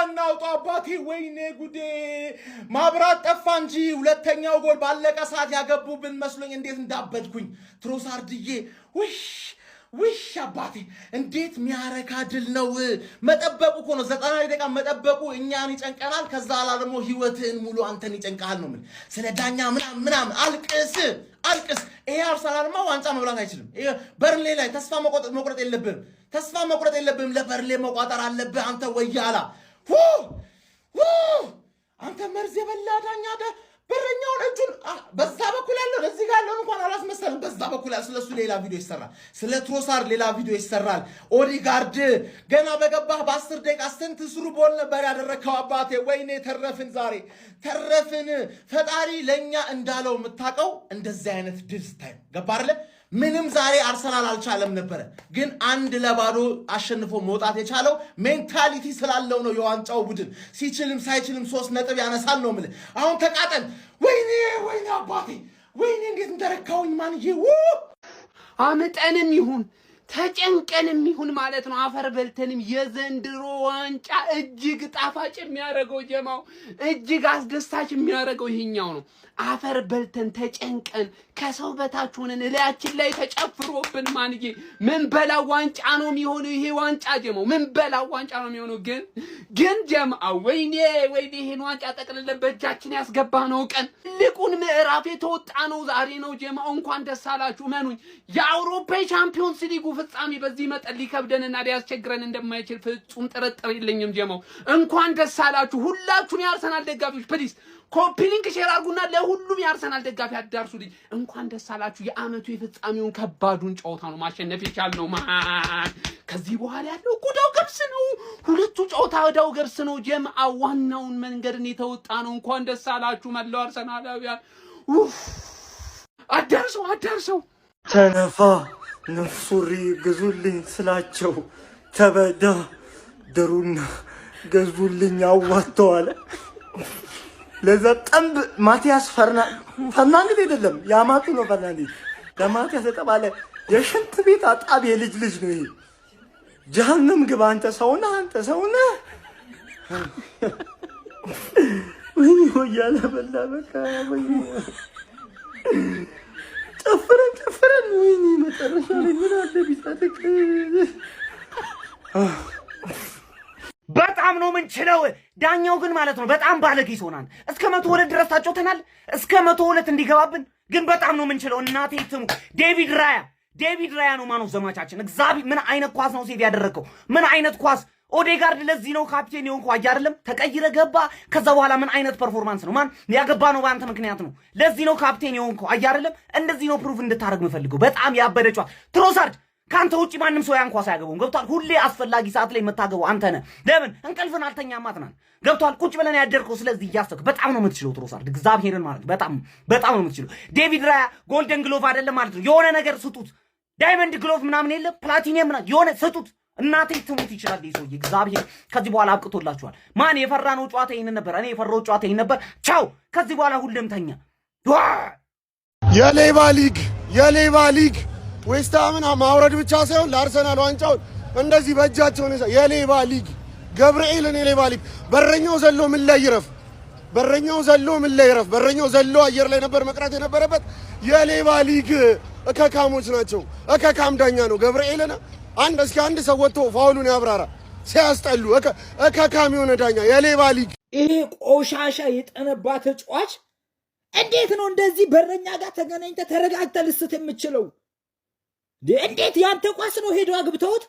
እናውጣው አባቴ። ወይኔ ጉዴ! ማብራት ጠፋ እንጂ ሁለተኛው ጎል ባለቀ ሰዓት ያገቡብን መስሎኝ እንዴት እንዳበድኩኝ። ትሮሳርድዬ፣ ውሽ ውሽ አባቴ፣ እንዴት ሚያረካ ድል ነው። መጠበቁ እኮ ነው፣ 90 ደቂቃ መጠበቁ እኛን ይጨንቀናል። ከዛ ላ ደግሞ ህይወትህን ሙሉ አንተን ይጨንቀሃል ነው የምልህ። ስለ ዳኛ ምናምን ምናምን አልቅስ አልቅስ። ይሄ አርሰናልማ ዋንጫ መብላት አይችልም። ይሄ በርንሌ ላይ ተስፋ መቁረጥ የለብህም። ተስፋ መቁረጥ የለብህም። ለበርንሌ መቋጠር አለብህ አንተ ወያላ። ሁ ሁ አንተ መርዝ የበላ ዳኛ፣ በረኛውን እጁን በዛ በኩል ያለውን እዚህ ጋር ያለውን እንኳን አላስመሰልም። በዛ በኩል ያለው፣ ስለሱ ሌላ ቪዲዮ ይሰራል። ስለ ትሮሳር ሌላ ቪዲዮ ይሰራል። ኦዲጋርድ ገና በገባህ በ10 ደቂቃ ስንት through ball ነበር ያደረግከው አባቴ። ወይኔ ተረፍን፣ ዛሬ ተረፍን። ፈጣሪ ለእኛ እንዳለው የምታውቀው እንደዚህ አይነት ድል ስታይ ነው። ገባ አይደለ? ምንም ዛሬ አርሰናል አልቻለም ነበረ፣ ግን 1-0 አሸንፎ መውጣት የቻለው mentality ስላለው ነው። የዋንጫው ቡድን ሲችልም ሳይችልም 3 ነጥብ ያነሳል ነው የምልህ። አሁን ተቃጠል። ወይኔ ወይኔ አባቴ፣ ወይኔ እንዴት እንደረካውኝ ማንዬ። አምጠንም ይሁን ተጨንቀንም ይሁን ማለት ነው፣ አፈር በልተንም የዘንድሮ ዋንጫ እጅግ ጣፋጭ የሚያደርገው ጀማው፣ እጅግ አስደሳች የሚያደርገው ይሄኛው ነው። አፈር በልተን፣ ተጨንቀን፣ ከሰው በታች ሆነን፣ እላያችን ላይ ተጨፍሮብን ማንዬ ምን በላው ዋንጫ ነው የሚሆነው ይሄ ዋንጫ ጀማው፣ ምን በላው ዋንጫ ነው የሚሆነው። ግን ጀማ፣ ወይኔ ወይኔ፣ ይሄን ዋንጫ ጠቅልለን በእጃችን ያስገባ ነው ቀን፣ ትልቁን ምዕራፍ የተወጣ ነው ዛሬ ነው ጀማው። እንኳን ደስ አላችሁ። እመኑኝ፣ የአውሮፓ ቻምፒዮንስ ሊጉ ፍጻሜ በዚህ መጠን ሊከብደንና ሊያስቸግረን እንደማይችል ፍጹም ጥርጥር የለኝም። ጀማው፣ እንኳን ደስ አላችሁ ሁላችሁም የአርሰናል ደጋፊዎች። Please copy link share አድርጉና ለሁሉም የአርሰናል ደጋፊ አዳርሱልኝ። እንኳን ደስ አላችሁ። የአመቱ የፍጻሜውን ከባዱን ጨዋታ ነው ማሸነፍ የቻልነው። Man፣ ከዚህ በኋላ ያለው እዳው ገብስ ነው። ሁለቱ ጨዋታ እዳው ገብስ ነው። ጀምአ፣ ዋናውን መንገድን የተወጣ ነው። እንኳን ደስ አላችሁ መላው አርሰናላውያን። ኡፍ፣ አዳርሰው አዳርሰው። ተነፋ ነፍሱሪ ግዙልኝ ስላቸው ተበዳ ደሩና ገዙልኝ አዋጥተዋል። ለዛ ጠንብ ማቲያስ ፈርናንዴዝ አይደለም፣ የአማቱ ነው ፈርናንዴዝ። ለማቲያስ የተባለ የሽንት ቤት አጣቢ የልጅ ልጅ ነው ይሄ። ጀሀነም ግባ አንተ ሰውነህ፣ አንተ ሰውነህ። ወይኔ ወያለ በላ በቃ፣ ወይኔ ጨፍረን ጨፍረን፣ ወይኔ መጨረሻ ላይ ምን አለ ቢጸድቅ። በጣም ነው ምንችለው። ዳኛው ግን ማለት ነው በጣም ባለጌ ሰው ናት። እስከ 102 ድረስ ታጮተናል። እስከ 102 እንዲገባብን ግን በጣም ነው ምንችለው። እናቴ ትሙት፣ ዴቪድ ራያ፣ ዴቪድ ራያ ነው man of the match ኣችን። እግዚአብሔር፣ ምን አይነት ኳስ ነው save ያደረገው? ምን አይነት ኳስ! ኦዴጋርድ ለዚህ ነው ካፕቴን የሆንከው። አየህ አይደለም? ተቀይረ ገባ። ከዛ በኋላ ምን አይነት performance ነው፣ man! ያገባ ነው በአንተ ምክንያት ነው። ለዚህ ነው ካፕቴን የሆንከው። አየህ አይደለም? እንደዚህ ነው prove እንድታደርግ የምፈልገው። በጣም ያበደ ጨዋታ። ትሮሳርድ፣ ከአንተ ውጭ ማንም ሰው ያን ኳስ አያገባውም። ገብቷል። ሁሌ አስፈላጊ ሰዓት ላይ የምታገባው አንተ ነህ። ለምን እንቅልፍን አልተኛማት ናት። ገብቷል። ቁጭ ብለን ያደርከው ስለዚህ እያሰብክ በጣም ነው የምትችለው ትሮሳርድ፣ እግዚአብሔርን ማለት በጣም በጣም ነው የምትችለው። ዴቪድ ራያ golden glove አይደለም ማለት ነው። የሆነ ነገር ስጡት። Diamond glove ምናምን የለም፣ ፕላቲኒየም ምናምን የሆነ ስጡት። እናቴ ትሙት ይችላል ይህ ሰውዬ። እግዚአብሔር ከዚህ በኋላ አብቅቶላችኋል። ማን የፈራነው ጨዋታ ይህንን ነበር። እኔ የፈራው ጨዋታ ይህን ነበር። ቻው። ከዚህ በኋላ ሁሌም ተኛ። የሌባ ሊግ፣ የሌባ ሊግ። ዌስትሃምን ማውረድ ብቻ ሳይሆን ለአርሰናል ዋንጫውን እንደዚህ በእጃቸው ነው። የሌባ ሊግ፣ ገብርኤልን የሌባ ሊግ። በረኛው ዘሎ ምን ላይ ይረፍ? በረኛው ዘሎ ምን ላይ ይረፍ? በረኛው ዘሎ አየር ላይ ነበር መቅረት የነበረበት። የሌባ ሊግ፣ እከካሞች ናቸው። እከካም ዳኛ ነው። ገብርኤልን አንድ እስኪ አንድ ሰው ወጥቶ foul ኡን ያብራራ። ሲያስጠሉ፣ እከካም የሆነ ዳኛ፣ የሌባ ሊግ። ይሄ ቆሻሻ የጠነባ ተጫዋች እንዴት ነው እንደዚህ በረኛ ጋር ተገናኝተህ ተረጋግተህ ልስት የምችለው? እንዴት ያንተ ኳስ ነው ሄደው አግብተውት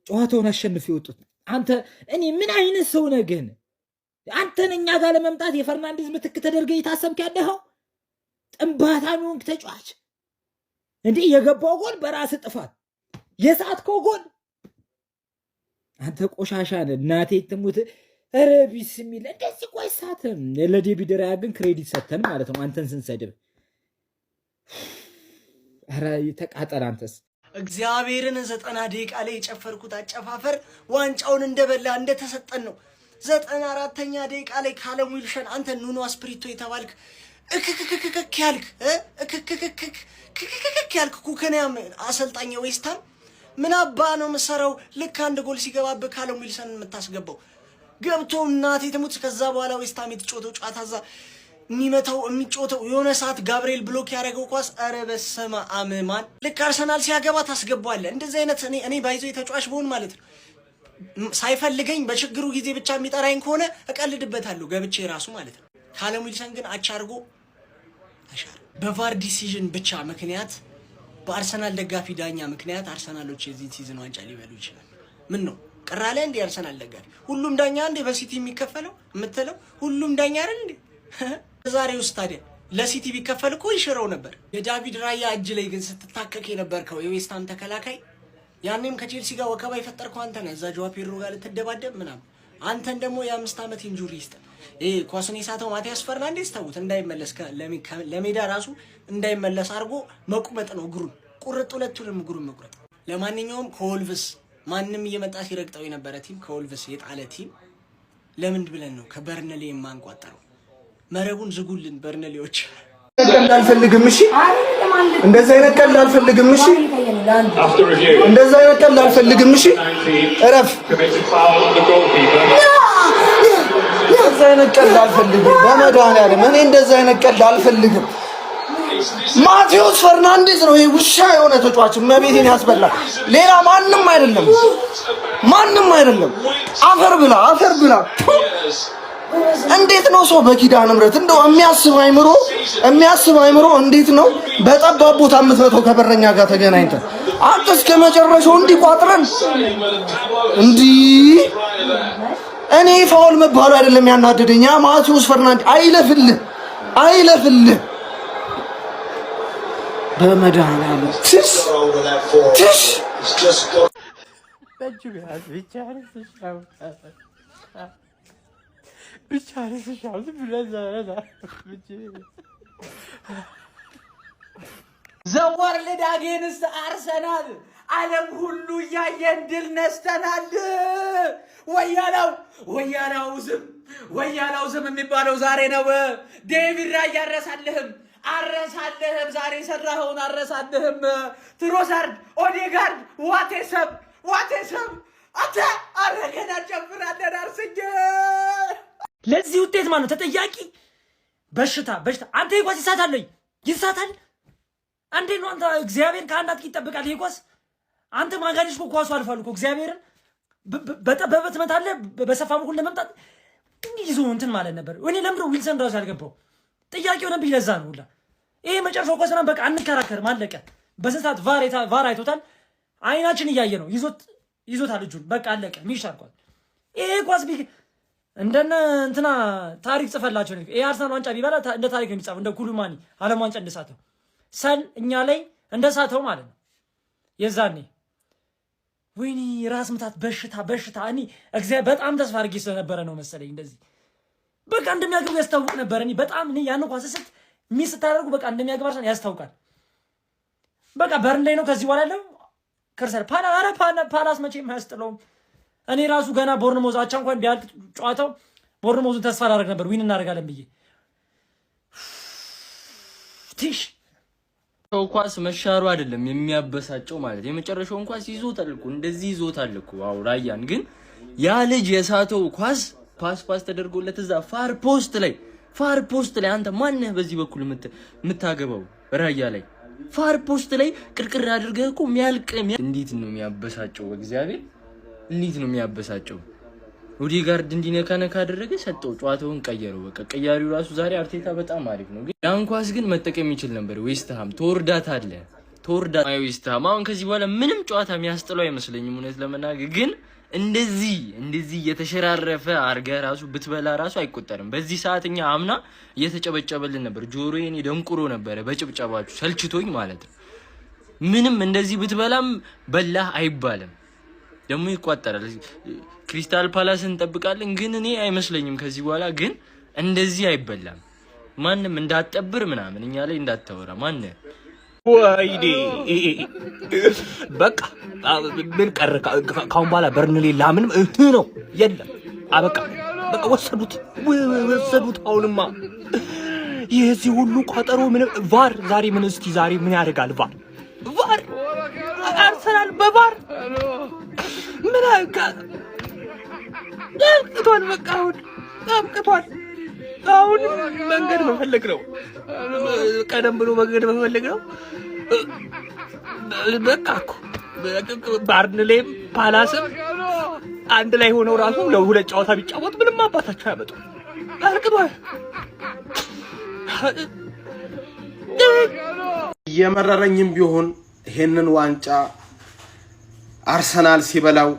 ጨዋታውን አሸንፍ የወጡት? አንተ እኔ ምን አይነት ሰው ነህ ግን? አንተን እኛ ጋር ለመምጣት የፈርናንዴዝ ምትክ ተደርገህ እየታሰብክ ያለኸው ጥንባታም የሆንክ ተጫዋች፣ እንዲህ የገባው ጎል በራስህ ጥፋት፣ የሳትከው ጎል፣ አንተ ቆሻሻ ነህ። እናቴ ትሙት። ኧረ ቢስሚላ፣ እንደዚህ እኮ አይሳትም። ለዴቪድ ራያ ግን credit ሰተን ማለት ነው አንተን ስንሰድብ። ኧረ ተቃጠል አንተስ። እግዚአብሔርን 90 ደቂቃ ላይ የጨፈርኩት አጨፋፈር ዋንጫውን እንደበላ እንደተሰጠን ነው። 94ኛ ደቂቃ ላይ ካለም ዊልሰን፣ አንተ ኑኖ አስፕሪቶ የተባልክ እክክክክክ ያልክ፣ እክክክክክ ያልክ ኩከንያም አሰልጣኝ ዌስትሃም ምን አባ ነው የምሰራው? ልክ አንድ ጎል ሲገባብህ ካለም ዊልሰን የምታስገባው ገብቶ እናቴ ትሙት። ከዛ በኋላ ዌስትሃም የተጫወተው ጨዋታ እዛ የሚመታው የሚጫወተው የሆነ ሰዓት ጋብርኤል block ያደረገው ኳስ፣ ኧረ በስመ አብ ማን። ልክ አርሰናል ሲያገባ ታስገባዋለህ። እንደዚህ አይነት እኔ by the way ተጫዋች ብሆን ማለት ነው ሳይፈልገኝ በችግሩ ጊዜ ብቻ የሚጠራኝ ከሆነ እቀልድበታለሁ ገብቼ ራሱ ማለት ነው። ካለም ዊልሰን ግን አቻ አድርጎ ተሻረ። በ VAR decision ብቻ ምክንያት፣ በአርሰናል ደጋፊ ዳኛ ምክንያት አርሰናሎች የዚህን season ዋንጫ ሊበሉ ይችላል። ምን ነው ቅር አለ እንዴ? አርሰናል ደጋፊ ሁሉም ዳኛ እንዴ በሲቲ የሚከፈለው የምትለው ሁሉም ዳኛ አይደል እንዴ? ዛሬ ውስጥ ታዲያ ለሲቲ ቢከፈል እኮ ይሽረው ነበር። የዳቪድ ራያ እጅ ላይ ግን ስትታከክ የነበርከው የዌስትሃም ተከላካይ፣ ያኔም ከቼልሲ ጋር ወከባ የፈጠርከው አንተ ነህ። እዛ ጆዋ ፔድሮ ጋር ልትደባደብ ምናምን። አንተን ደግሞ የ5 ዓመት injury ይስጥ። ይሄ ኳሱን የሳተው ማቲያስ ፈርናንዴስ ተዉት፣ እንዳይመለስ ለሜዳ ራሱ እንዳይመለስ አድርጎ መቁመጥ ነው እግሩን ቁርጥ፣ ሁለቱንም እግሩን መቁረጥ። ለማንኛውም ከወልቭስ ማንም እየመጣ ሲረግጠው የነበረ team፣ ከወልቭስ የጣለ team ለምን ብለን ነው ከበርንሌ የማንቋጠረው? መረቡን ዝጉልን በርንሌዎች። ቀልድ አልፈልግም። እሺ፣ እንደዚህ አይነት ቀልድ አልፈልግም። እሺ፣ እንደዚህ አይነት ቀልድ አልፈልግም። እሺ፣ እረፍ። እንደዚህ አይነት ቀልድ አልፈልግም። በመድኃኒዓለም እኔ እንደዚህ አይነት ቀልድ አልፈልግም። ማቴዎስ ፈርናንዴዝ ነው ይሄ ውሻ የሆነ ተጫዋች እመቤቴን ያስበላል። ሌላ ማንም አይደለም፣ ማንም አይደለም። አፈር ብላ፣ አፈር ብላ። እንዴት ነው ሰው በኪዳነ ምሕረት እንደው የሚያስብ አይምሮ እንዴት ነው በጠባብ ቦታ የምትመታው? ከበረኛ ጋር ተገናኝተን አንተ እስከ መጨረሻው እንዲቋጥረን እንዲህ። እኔ foul መባሉ አይደለም ያናደደኝ፣ ያ ማቴዎስ ፈርናንዴዝ አይለፍልህ፣ አይለፍልህ። በመድኃኒዓለም ትሽ ትሽ። በእጁ ቢያዝ ብቻ ብቻ ዝም ብለህ። The world against አርሰናል፣ ዓለም ሁሉ እያየን ድል ነስተናል። ወያላው ወያላው ዝም ወያላው ዝም የሚባለው ዛሬ ነው። ዴቪድ ራያ አረሳልህም፣ አረሳልህም፣ ዛሬ የሰራኸውን አረሳልህም። ትሮሳርድ፣ ኦዴጋርድ፣ what a sub፣ what a sub። አንተ አረገን ጨምራለን አርስኝ። ለዚህ ውጤት ማነው ተጠያቂ? በሽታ በሽታ። አንተ ይሄ ኳስ ይሳታል ወይ? ይሳታል። እንዴት ነው አንተ? እግዚአብሔር ከአንድ አጥቂ ይጠብቃል። ይሄ ኳስ አንተ ማጋሌሽ እኮ ኳሱ አልፏል እኮ። እግዚአብሔርን በጠበበ ትመታለህ፣ በሰፋ በኩል ለመምጣት ይዞ እንትን ማለት ነበር። እኔ ለምንድነው ዊልሰን ራሱ ያልገባው ጥያቄ ሆነብኝ። ለዛ ነው ሁላ ይሄ መጨረሻው ኳስ ምናምን በቃ አንከራከርም፣ አለቀ። በስንት ሰዓት VAR አይቶታል። አይናችን እያየ ነው ይዞት ይዞታል እጁን። በቃ አለቀ። ሚሻ ኳስ ይሄ ኳስ እንደነ እንትና ታሪክ ጽፈላቸው ነው። ይሄ አርሰናል ዋንጫ ቢበላ እንደ ታሪክ ነው የሚጻፈው። እንደ ኩሉማኒ ዓለም ዋንጫ እንደሳተው፣ ሰን እኛ ላይ እንደሳተው ማለት ነው። የዛኔ ወይኔ ራስ ምታት በሽታ በሽታ። እኔ እግዚአብሔር በጣም ተስፋ አድርጌ ስለነበረ ነው መሰለኝ እንደዚህ በቃ እንደሚያገቡ ያስታውቅ ነበር። እኔ በጣም እኔ ያን ኳስ ስት miss ስታደርጉ በቃ እንደሚያገባ አርሰናል ያስታውቃል። በቃ በርንሌይ ነው ከዚህ በኋላ ያለው። ክሪስታል ፓላ ኧረ ፓላስ መቼም አያስጥለውም። እኔ ራሱ ገና ቦርንሞዝ አቻ እንኳን ቢያልቅ ጨዋታው ቦርንሞዝን ተስፋ ላደርግ ነበር win እናደርጋለን ብዬ። ቲሽ። ኳስ መሻሩ አይደለም የሚያበሳጨው፣ ማለት የመጨረሻውን ኳስ ይዞታል እኮ፣ እንደዚህ ይዞታል እኮ። አዎ ራያን ግን ያ ልጅ የሳተው ኳስ pass ተደርጎለት እዛ far post ላይ አንተ ማነህ በዚህ በኩል የምታገባው? ራያ ላይ far post ላይ ቅርቅር አድርገህ እኮ የሚያልቅ። እንዴት ነው የሚያበሳጨው? በእግዚአብሔር እንዴት ነው የሚያበሳጨው? ኦዴጋርድ እንዲነካ ነካ አደረገ፣ ሰጠው፣ ጨዋታውን ቀየረው። በቃ ቀያሪው ራሱ ዛሬ አርቴታ በጣም አሪፍ ነው። ግን ያን ኳስ ግን መጠቀም ይችል ነበር። ዌስትሃም ተወርዳት አለ ተወርዳ ዌስትሃም አሁን ከዚህ በኋላ ምንም ጨዋታ የሚያስጥለው አይመስለኝም። እውነት ለመናገር ግን እንደዚህ እንደዚህ እየተሸራረፈ አርገህ ራሱ ብትበላ ራሱ አይቆጠርም። በዚህ ሰዓት እኛ አምና እየተጨበጨበልን ነበር። ጆሮዬን እኔ ደንቁሮ ነበረ በጭብጨባችሁ ሰልችቶኝ ማለት ነው። ምንም እንደዚህ ብትበላም በላህ አይባልም። ደግሞ ይቋጠራል። ክሪስታል ፓላስ እንጠብቃለን፣ ግን እኔ አይመስለኝም ከዚህ በኋላ ግን እንደዚህ አይበላም። ማንም እንዳትጠብር ምናምን እኛ ላይ እንዳታወራ ማን ወይኔ በቃ ምን ቀረ? ካሁን በኋላ በርንሌ ላምንም እህ ነው የለም። አበቃ በቃ ወሰዱት ወሰዱት። አሁንማ የዚህ ሁሉ ቋጠሮ ምንም VAR ዛሬ ምን እስቲ ዛሬ ምን ያደርጋል VAR? VAR አርሰናል በ VAR ምን አብቅቷል። በቃ አሁን አብቅቷል። አሁን መንገድ መፈለግ ነው። ቀደም ብሎ መንገድ መፈለግ ነው። በቃ እኮ ባርንሌም ፓላስም አንድ ላይ ሆነው ራሱ ለሁለት ጨዋታ ቢጫወት ምንም አባታቸው አያመጡ። አልቅቷል። እየመረረኝም ቢሆን ይሄንን ዋንጫ አርሰናል ሲበላው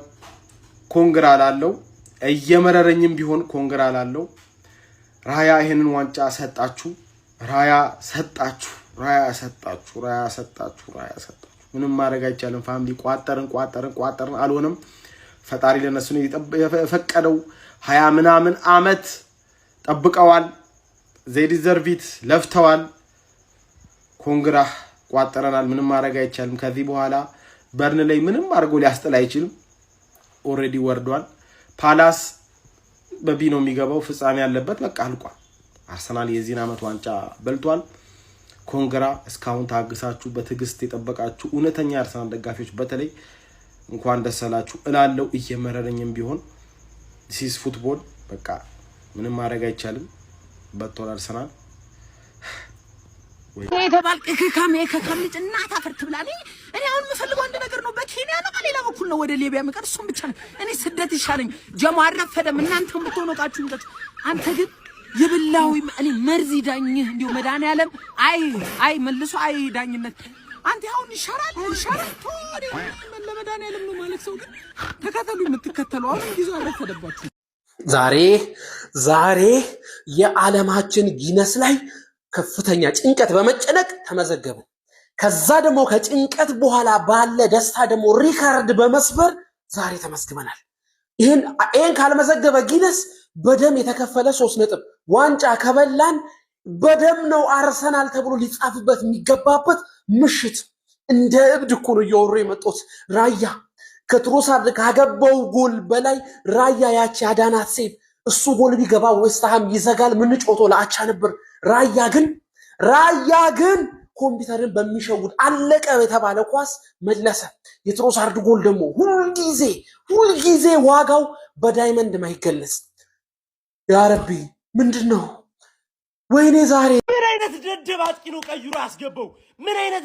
congra ላለው፣ እየመረረኝም ቢሆን congra ላለው። ራያ ይሄንን ዋንጫ ሰጣችሁ፣ ራያ ሰጣችሁ፣ ራያ ሰጣችሁ፣ ራያ ሰጣችሁ፣ ራያ ሰጣችሁ። ምንም ማድረግ አይቻልም። Family፣ ቋጠርን፣ ቋጠርን፣ ቋጠርን፣ አልሆነም። ፈጣሪ ለነሱ ነው የፈቀደው። 20 ምናምን አመት ጠብቀዋል። They deserve it፣ ለፍተዋል። Congra፣ ቋጠረናል። ምንም ማድረግ አይቻልም። ከዚህ በኋላ በርንሌይ ምንም አድርጎ ሊያስጥል አይችልም። Already ወርዷል። ፓላስ በ B ነው የሚገባው። ፍጻሜ ያለበት በቃ አልቋል። አርሰናል የዚህን ዓመት ዋንጫ በልቷል። Congra፣ እስካሁን ታግሳችሁ በትዕግስት የጠበቃችሁ እውነተኛ የአርሰናል ደጋፊዎች በተለይ እንኳን ደስ አላችሁ እላለው። እየመረረኝም ቢሆን this is football፣ በቃ ምንም ማድረግ አይቻልም። በልቷል አርሰናል። የተባልክ እከካም የእከካም ልጅ እናት አፈር ትብላለኝ። እኔ አሁን የምፈልገው አንድ ነገር ነው። በኬንያ ነው በሌላ በኩል ነው ወደ ሊቢያ የምቀር፣ እሱም ብቻ ነው። እኔ ስደት ይሻለኝ። ጀሞ አልረፈደም። እናንተም ብትሆኑ እቃችሁን ይዛችሁ። አንተ ግን የበላው እኔ መርዝ ይዳኝህ እንዲሁ መድኃኒዓለም አይ አይ መልሶ አይ ዳኝነት አንተ አሁን ይሻላል ይሻላል። ተወው፣ ለመድኃኒዓለም ነው ማለት ሰው ግን ተከተሉ የምትከተሉ አሁንም ጊዜው አልረፈደባችሁ። ዛሬ የዓለማችን ጊነስ ላይ ከፍተኛ ጭንቀት በመጨነቅ ተመዘገበ። ከዛ ደግሞ ከጭንቀት በኋላ ባለ ደስታ ደግሞ ሪከርድ በመስበር ዛሬ ተመዝግበናል። ይህን ካልመዘገበ ጊነስ በደም የተከፈለ 3 ነጥብ ዋንጫ ከበላን በደም ነው አርሰናል ተብሎ ሊጻፍበት የሚገባበት ምሽት። እንደ እብድ እኮ ነው እያወሩ የመጡት። ራያ ከትሮሳርድ ካገባው ጎል በላይ ራያ ያቺ ያዳናት save፣ እሱ ጎል ቢገባ ዌስትሃም ይዘጋል። ምንጮቶ ለአቻ ነበር። ራያ ግን ኮምፒውተርን በሚሸውድ አለቀ የተባለ ኳስ መለሰ። የትሮሳርድ ጎል ደግሞ ሁልጊዜ ሁልጊዜ ዋጋው በ diamond ማይገለጽ። ያረቢ ምንድን ነው? ወይኔ ዛሬ ምን አይነት ደደብ አጥቂ ነው ቀይሮ ያስገባው? ምን አይነት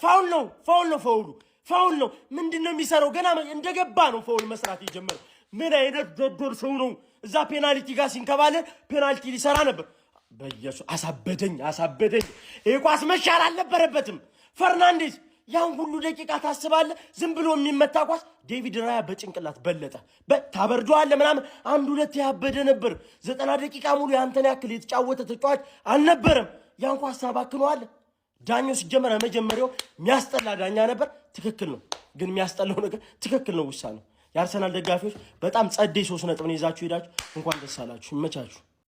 foul ነው? Foul ነው። Foul ኡ foul ነው። ምንድን ነው የሚሰራው? ገና እንደገባ ነው foul መስራት የጀመረው። ምን አይነት ደደብ ሰው ነው? እዛ ፔናልቲ ጋር ሲንከባለል ፔናልቲ ሊሰራ ነበር። በኢየሱስ አሳበደኝ፣ አሳበደኝ። ይህ ኳስ መሻር አልነበረበትም። ፈርናንዴዝ ያን ሁሉ ደቂቃ ታስባለህ? ዝም ብሎ የሚመታ ኳስ ዴቪድ ራያ በጭንቅላት በለጠ። ታበርደዋለህ ምናምን አንድ ሁለት ያበደ ነበር። 90 ደቂቃ ሙሉ ያንተን ያክል የተጫወተ ተጫዋች አልነበረም። ያን ኳስ ታባክነዋለህ። ዳኛው ሲጀመር መጀመሪያው የሚያስጠላ ዳኛ ነበር። ትክክል ነው፣ ግን የሚያስጠላው ነገር ትክክል ነው ውሳኔው። የአርሰናል ደጋፊዎች በጣም ጸዴ 3 ነጥብ ነው ይዛችሁ ሄዳችሁ። እንኳን ደስ አላችሁ። ይመቻችሁ።